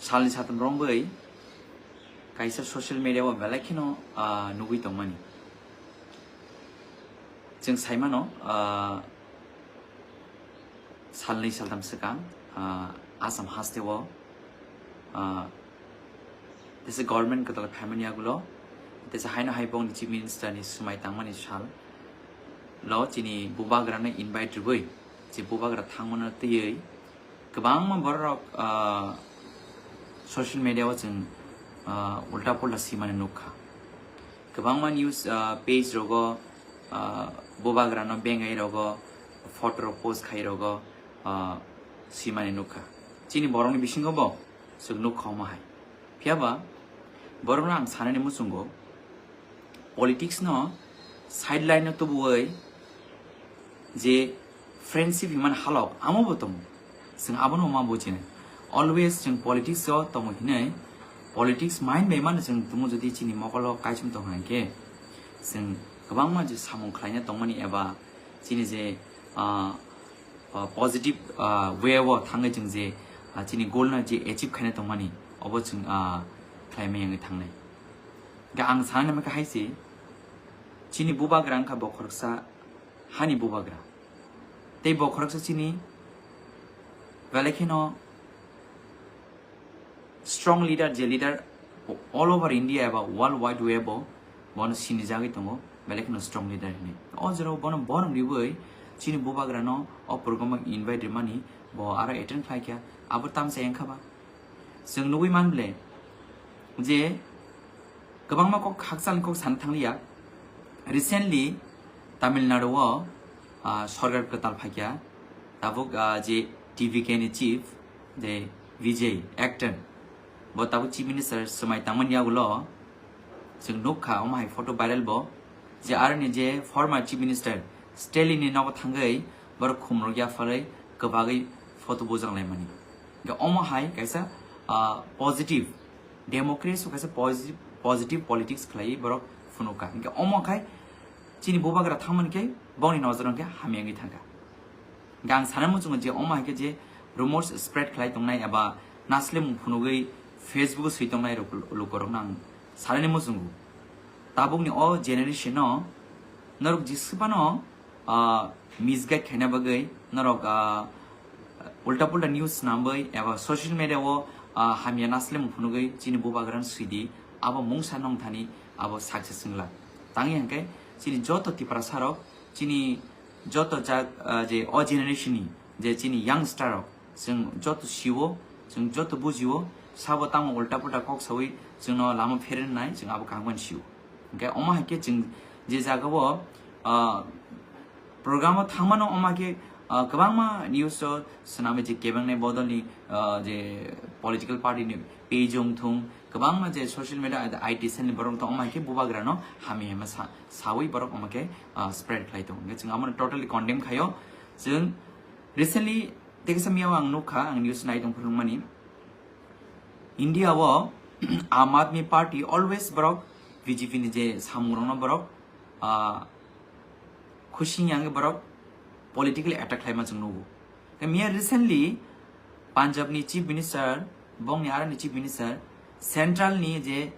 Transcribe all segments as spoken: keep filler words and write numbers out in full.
Salni satam romwi kaisa social media o belai kheno, ah, nugwi tongmani. Chwng saimano, ah, salnwi saltam swkang, ah, Assam hasteo, ah, tesa government kwtal phaimani yagulo, tesa haino hai bongni Chief Minister ni swmai tangmani sal lo chini bubagrano invite rwwi, je bubagra thangmano twiwi kwbangma borok, ah, social media o chwng, ah, ulta pulta simani nukha. Kwbangma news, ah, page rogo, ah, bubagrano bengai rogo photo rok post khai rogo, ah, simani nukha. Chini borokni bisingo bo chwng nukha omo hai. Phiyaba borokno ang sanani muchungo politics no sideline o tubuwi je friendship himan halok amo bo tongo. Chwng abono ma bujinai. Always chwng politics o tongo hinai, politics mind bai mano chwng tumo jodi chini mokolo kaichum tong hwnkhe chwng kwbangma je samung khlaina tongmani eba chini je, ah, ah, positive, ah, way o thangwi chwng je, ah, chini goal no je achieve khaina tongmani obo chwng, ah, khlaimai wngwi thangnai. Ga ang sana naima khe hai se chini bubagra wngkha bo khoroksa hani bubagra. Tei bo khoroksa chini belai kheno strong leader, je leader all over India eba world wide web o bono sinijagwi tongo, belai kheno strong leader hinwi. O jora bono borom riwi chini bubagrano o program o invite rimani bo aro attend khlaikha, abo tamsa wngkha ba. Chwng nugwi man ble je kwbangma kok hakchal kok sana thangliya. Recently Tamil Nadu o, ah, sorkar kwtal phaikha, tabuk, ah, je T V K ni chief je Vijay actor bo tabuk chief minister swmai tangmani yagulo chwng nukha omo hai photo viral bo je aroni je former chief minister Stalin ni nogo thangwi borok khumrok yapharwi kwbagwi photo bujang laimani. Hingke omo hai kaisa, ah, positive democracy o kaisa positive, positive politics khlaiwi borok phunukha. Hingke omo khai chini bubagra thangmani khe bongni nojoro hingke hamya wngwi thangkha. Hingke ang sana muchungo je omo hai khe je rumors spread khlai tongnai eba naslemung phunugwi Facebook o swi tongnai rok, lukorokno ang sanani muchungo. Tabukni o generation o norok jisubano, ah, misguide khaina bagwi norok, ah, ulta pulta news snamwi eba social media o, ah, hamya naslemung phunugwi chini bubagrano swidi, abo mungsa nongthani abo success wngla. Tangwi hwnkhe chini joto Tiprasa rok, chini joto jak, ah, je o generation ni je chini youngster rok, chwng joto sio, chwng joto bujio, sabo tamo ulta pulta kok sawi chwngno lama pherennai, chwng abo kaham khe sio. Hingke omo hai khe chwng je jaga o, ah, program o thangmano omo hai khe, ah, kwbangma news o swnamwi je kebengnai bodolni, ah, je political party ni page wng thung, kwbangma je social media, I T cell ni borok wng thung, omo hai khe bubagrano hamya hema sa-, sawi borok omo khe, ah, spread khlai tongo. Hingke chwng abono totally condemn khaio. Chwng recently tei kisa miya ang nukha, ang news nai tong phulung mani. India o Aam Aadmi Party always borok B J P ni je samung rokno borok, ah, khusi wngya wngwi borok politically attack khlaima chwng nugo. Tei miya recently Punjab ni chief minister, bongni aroni chief minister, central ni je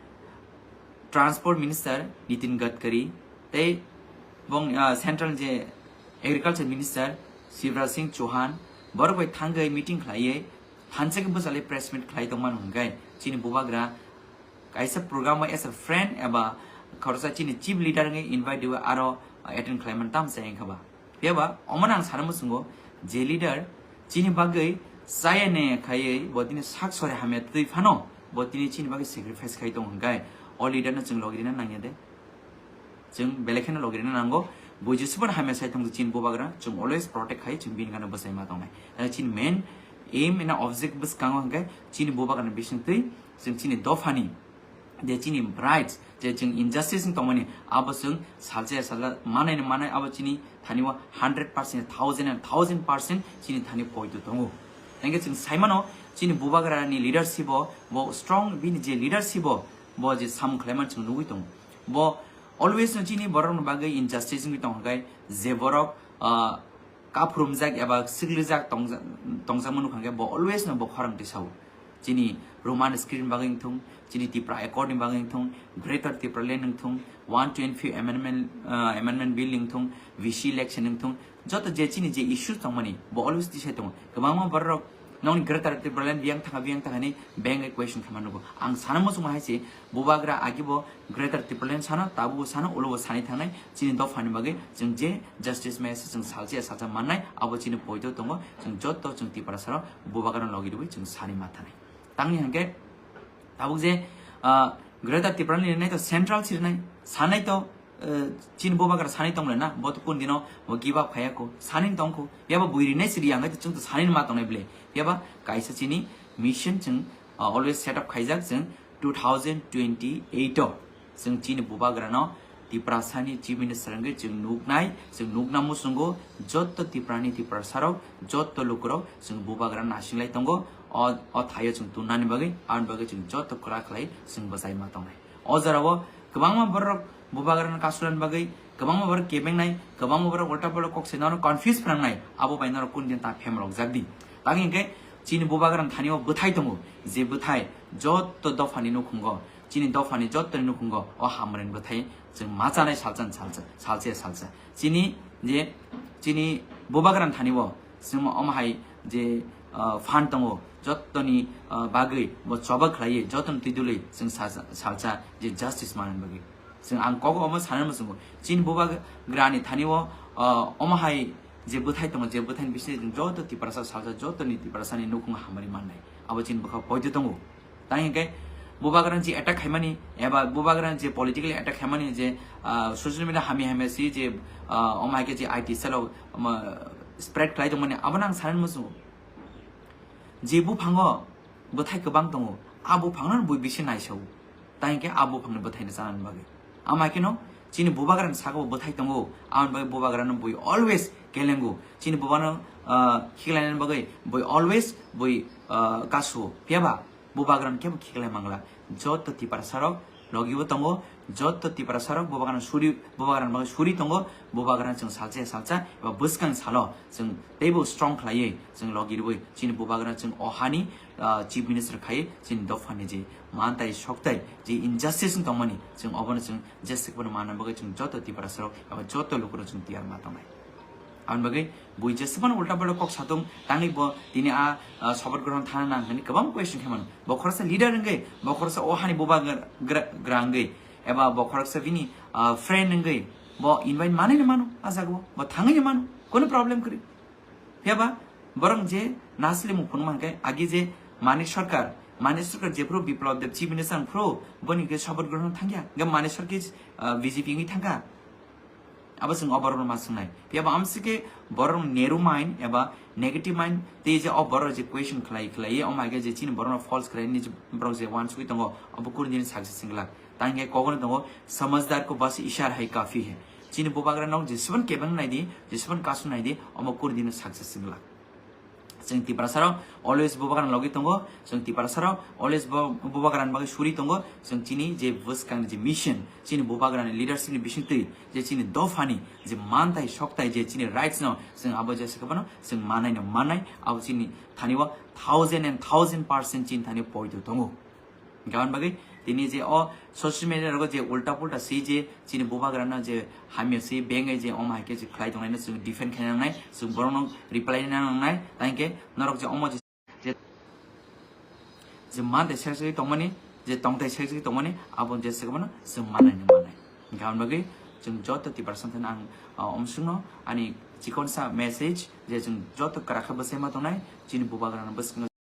transport minister Nitin Gadkari tei bong, ah, central je agriculture minister Shivraj Singh Chauhan borok bai thangwi meeting khlaiwi thansa khe bwchalwi press meet khlai tongmani hwnkhe chini bubagra kaisa program o as a friend eba khoroksa chini chief leader wngwi invite rwi aro attend khlaimani tamsa wngkha ba. Phiya ba omono ang sana muchungo je leader chini bagwi chaya ne khaiwi bo tini sak sori hamya twi phano bo tini chini bagwi sacrifice khai tongo hwnkhe o leader no chwng logi rina nangya de. Chwng belai kheno logi rina nango. Bo jesuphano hamya sai thangdi chini bubagra, chwng always protect khai, chwng bini gana bwsai ma tongnai. Chini main aim ena object bwskango hwnkhe chini bubagrani bisingtwi chwng chini dophani je chini rights, je chwng injustice wng tongmani, abo chwng salsa ya salsa manai no manai, abo chini thani o hundred percent, thousand and thousand percent chini thani poito tongo. Hwnkhe chwng saimano chini bubagrani leadership o bo strong, bini je leadership o bo je samung khlaimani chwng nugwi tongo. Bo always no chini borok ni bagwi injustice wngwi tong hwnkhe je borok, ah, kaphurumjak eba siklijak tongja-, tongjakma nukha hwnkhe bo always no bo khorang tisao. Chini Roman script ni bagwi wngthung, chini Tipra Accord ni bagwi wngthung, Greater Tipraland wngthung, one twenty-fifth Amendment, uh, Amendment Bill wngthung, V C election wngthung, joto je chini je issues tongmani, bo always tisai tongo. Kwbangma borok nokni Greater Tipraland biyang thangkha, biyang thangkha hinwi beng question khaima nugo. Ang sana muchungo hai se, bubagra agibo Greater Tipraland sano, tabukbo sano, ulobo sani thangnai, chini dophani bagwi chwng je justice maya se chwng salsa ya salsa mannai, abo chini poito tongo, chwng joto chwng Tiprasarok bubagrano logi rwui chwng sani ma thangnai. Tangni hwnkhe tabuk je, ah, Greater Tipraland rinai to central si rinai, sanai to, eh, chini bubagra sani tongle na, bo to kun dino bo give up khaya ko, sani tongkho, yaba bui rinai si riya hwnkhe to chwng to sani ma tongnai ble, yaba kaisa chini mission chwng, ah, always set up khaijak chwng two thousand twenty-eight o. Chwng chini bubagrano Tiprasani Chief Minister wngwi chwng nuknai, chwng nukna muchungo joto Tiprani Tiprasarok, joto lukurok chwng bubagra nasinglai tongo, o, o thaio chwng tunnani bagwi, aboni bagwi chwng joto kwrak khlai chwng bwchai ma tongnai. O jorao kwbangma borok bubagrano kasulani bagwi, kwbangma borok kebengnai, kwbangma borok ulta pulta kok saino confuse phnangnai, abo bai norok kunu din ta phemrokjak di. Tangwi hwnkhe chini bubagrani thanio bwthai tongo, je bwthai joto dophani nukhungo, chini dophani jottoni nukhungo o hamrani bwthai chwng ma chanai salsa salsa, salsa salsa. Chini je, chini bubagrani thani bo chwng omo hai je, ah, phan tongo, jottoni, ah, bagwi bo choba khlaiwi, jottoni twi dului chwng salsa, salsa je justice manani bagwi. Chwng ang kogo omo sanani muchungo. Chini bubagrani thani o, ah, omo hai je bwthai tongo, je bwthaini bisingtwi chwng joto Tiprasa salsa, jottoni Tiprasani nukhung hamari mannai. Abo chini bwkha poito tongo. Tang hingke bubagrani je attack khaimani, eba bubagrani je politically attack khaimani je, ah, social media hamya hamya si je, ah, omo hai khe je I T cell o, omo, spread khlai tongmani, abono ang sanani muchungo. Je buphango bwthai kwbang tongo, a buphangno bui bisi naisao. Tang hingke a buphangni bwthaino chanani bagwi. Ama khe no chini bubagrani saka bo bwthai tongo, aboni bagwi bubagrano bui always kelengo. Chini bubano, ah, khiklainani bagwi bui always bui, ah, kasuo. Phiya ba? Bubagrano kebo khiklai mangla. Joto Tiprasarok logibo tongo, joto Tiprasarok bubagrano suri, bubagrano bagwi suri tongo, bubagrano chwng salsa ya salsa eba bwskang salo chwng teibo strong khlaiwi chwng logi rwui chini bubagrano chwng o hani, ah, Chief Minister khai chini dophani je mantai soktai je injustice wng tongmani chwng obono chwng jese bono manna bagwi chwng joto Tiprasarok eba joto lukurok chwng tiyar ma tongnai. Aboni bagwi bui jesebano ulta palta kok satung tangwi bo tini a, a, sobat grohon thana nang hwnwi kwbang question khe mano. Bo khoroksa leader wngwi, bo khoroksa o hani buba gra-, gra-, gra wngwi, eba bo khoroksa bini, a, friend wngwi, bo invite manwi no mano, a jaga o bo thangwi no mano, kono problem kwrwi. Phiya ba borok je naslimung phunuk mankhe agi je Manik Sarkar, Manik Sarkar jephru Biplab Deb Chief Minister wngphru boni hwnkhe sobat grohon thangya, hwnkhe Manik Sarkar, a, B J P wngwi thangkha. Abo chwng o borokno ma swngnai. Phiya bo amsike borok narrow mind eba negative mind tei je o borok je question khlai khlai omo hai khe je chini borokno false khlai ni je borok je uansugwi tongo, abo kunu dini success wng glak. Tang khe kokno tongo, "Samajhdar ko bas ishara hai kafi hai." Chini bubagra nok jesebon kebeng nai di, jesebon kasu nai di, omo kunu dini success wng glak. Chwng Tiprasarok always bubagrano logi tongo, chwng Tiprasarok always bo-, bubagrani bagwi suri tongo, chwng chini je bwskangni je mission, chini bubagrani leadership ni bisingtwi je chini dophani je mantai soktai je chini rights no chwng abo jesa khe bono chwng manai no manai, abo chini thani o thousand and thousand percent chini thani poito tongo. Hingke aboni bagwi tini je o social media rogo je ulta pulta si je chini bubagrano je hamya si bengai je omo hai khe je khlai tongnaino chwng defend khaina nangnai, chwng borokno reply rwna nangnai, tangke norok je omo je, je, je mantai sek sek tongmani, je tongtai sek sek tongmani, abo je se bono chwng manai no manai. Hingke aboni bagwi chwng joto Tiprasa thani ang, ah, omsongno ani chikonsa message je chwng joto kwrak khe bwsai ma tongnai, chini bubagrano bwskango